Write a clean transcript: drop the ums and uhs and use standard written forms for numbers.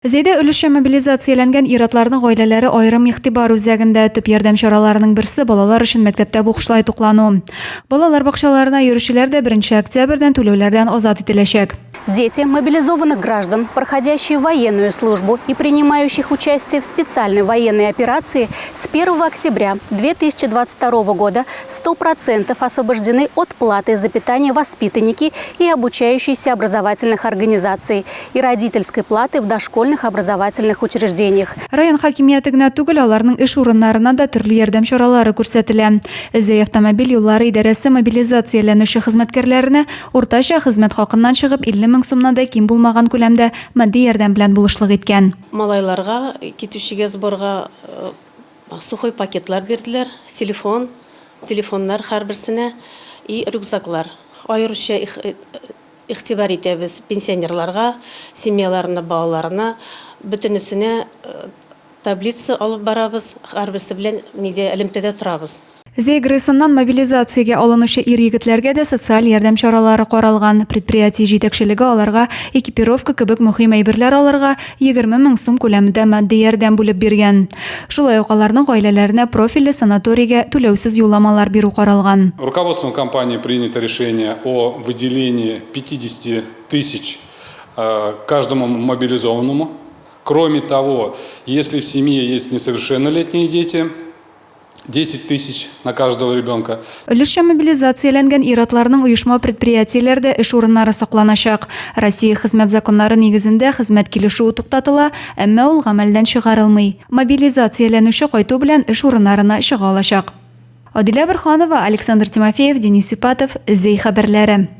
Зәйдә өлешчә мобилизацияләнгән ир-атларның гаиләләре аерым игътибар үзәгендә. Төп ярдәм чараларының берсе, балалар өчен мәктәптә бушлай туклану. Балалар бакчаларына йөрүчеләр дә беренче октябрьдән түләүләрдән азат ителәчәк. Дети мобилизованных граждан, проходящие военную службу и принимающих участие в специальной военной операции с 1 октября 2022 года 100% освобождены от платы за питание воспитанники и обучающиеся образовательных организаций и родительской платы в дошкольных образовательных учреждениях. Район хакимияте генә түгел, аларның эш урыннарына да төрле ярдәм чаралары күрсәтелә. Зәй автомобиль юллары идарәсе мобилизацияләнүче хезмәткәрләренә уртача хезмәт хакыннан чыгып 50 мең сумнан да ким булмаган күләмдә матди ярдәм белән булышлык иткән. Малайларга, китүчегә сборга сухой пакетлар бирделәр, телефон, телефоннар һәрберсенә и рюкзаклар. Аеруча Игътибар итәбез пенсионерларга, семьяларына, балаларына, бөтенесенә таблица алып барабыз, һәрберсе белән нидә элемтәдә торабыз. Зәй ГРЭСыннан мобилизациягә алынучы ир-егетләргә дә социаль ярдәм чаралары каралган. Предприятие җитәкчелеге аларга экипировка кебек мөһим әйберләр алырга 20 мең сум күләмендә матди ярдәм бүлеп биргән. Шулай ук аларның гаиләләренә профильле санаторийгә түләүсез юлламалар бирү каралган. Руководством компании принято решение о выделении 50 тысяч каждому мобилизованному. Кроме того, если в семье есть несовершеннолетние дети, 10 тысяч на каждого ребенка. Өлешчә мобилизацияләнгән ир-атларның оешма-предприятиеләрдә эш урыннары сакланачак. Россия хезмәт законнары нигезендә хезмәт килешүе туктатыла, әмма ул гамәлдән чыгарылмый. Мобилизацияләнүче кайту белән эш урыннарына чыга алачак. Адилә Борһанова, Александр Тимофеев, Денис Ипатов, Зәй хәбәрләре.